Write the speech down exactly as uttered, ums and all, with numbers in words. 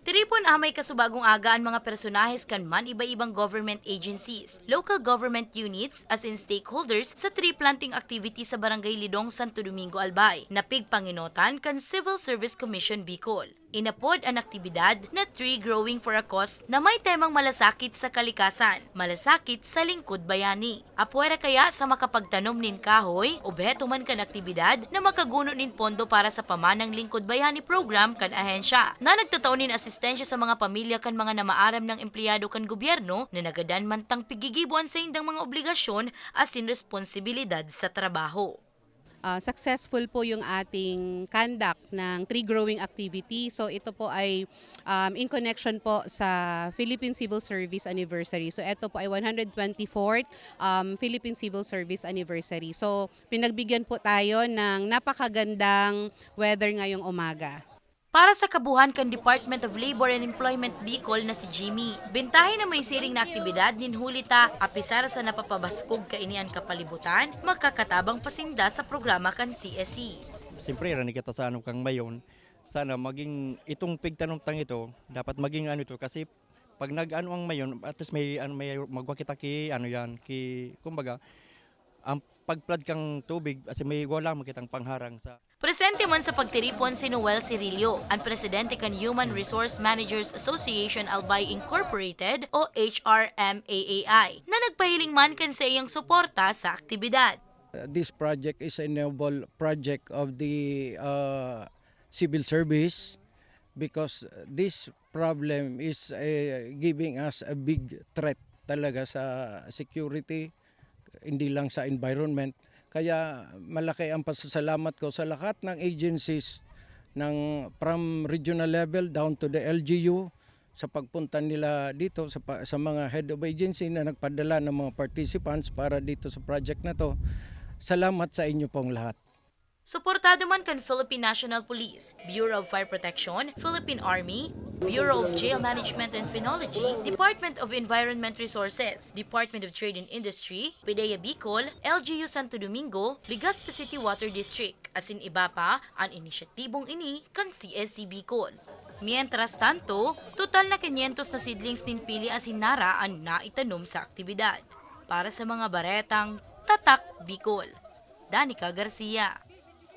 Tiripon amay kasubagong aga an mga personahes kan man iba-ibang government agencies, local government units, asin stakeholders sa tree planting activity sa Barangay Lidong, Santo Domingo, Albay, na pigpangenotan kan Civil Service Commission Bicol. Inapod an aktibidad na Tree Growing for a Cause na may temang malasakit sa kalikasan, malasakit sa lingkod bayani. Apwera kaya sa makapagtanom nin kahoy, obheto man kan aktibidad na makaguno nin pondo para sa Pamanang Lingkod Bayani Program kan ahensya, na nagtatao nin asistensya sa mga pamilya kan mga namaaram nang empleyado kan gobyerno na nagadan man tang pigigibo an saindang mga obligasyon asin responsibilidad sa trabaho. Ah, successful po yung ating conduct ng tree growing activity. So ito po ay um, in connection po sa Philippine Civil Service Anniversary. So ito po ay one hundred twenty-fourth um, Philippine Civil Service Anniversary. So pinagbigyan po tayo ng napakagandang weather ngayong umaga. Para sa kabuhan kan Department of Labor and Employment Bicol na si Jimmy, bentahe na may siring na aktibidad nin huli ta, apisar sa napapabaskog kaini an kapalibutan, makakatabang pa sinda sa programa kan C S E. Siyempre, rani kita sa ano kang mayon. Sana maging itong pigtanom tang ito, dapat maging ano ito kasi pag nag-ano ang mayon, at least may ano may magwa kita ki ano yan, ki kumbaga ang pag-flood kang tubig kasi may wala man kitang pangharang sa Presente man sa pagtiripon si Noel Cirillo, an presidente kan Human Resource Managers Association Albay Incorporated o H R M A A I, na nagpahiling man kan saiyang suporta sa aktibidad. Uh, this project is a noble project of the uh, civil service because this problem is uh, giving us a big threat talaga sa security, hindi lang sa environment. Kaya malaki ang pasasalamat ko sa lahat ng agencies ng from regional level down to the L G U sa pagpunta nila dito sa, pa- sa mga head of agency na nagpadala ng mga participants para dito sa project na to. Salamat sa inyo pong lahat. Suportado man kan Philippine National Police, Bureau of Fire Protection, Philippine Army, Bureau of Jail Management and Penology, Department of Environment Resources, Department of Trade and Industry, PDEA Bicol, L G U Santo Domingo, Legazpi City Water District, asin iba pa, an inisyatibong ini kan C S C Bicol. Mientras tanto, total na kinyentos na seedlings nin pili asin nara an naitanom sa aktibidad. Para sa mga baretang Tatak Bicol, Danica Garcia.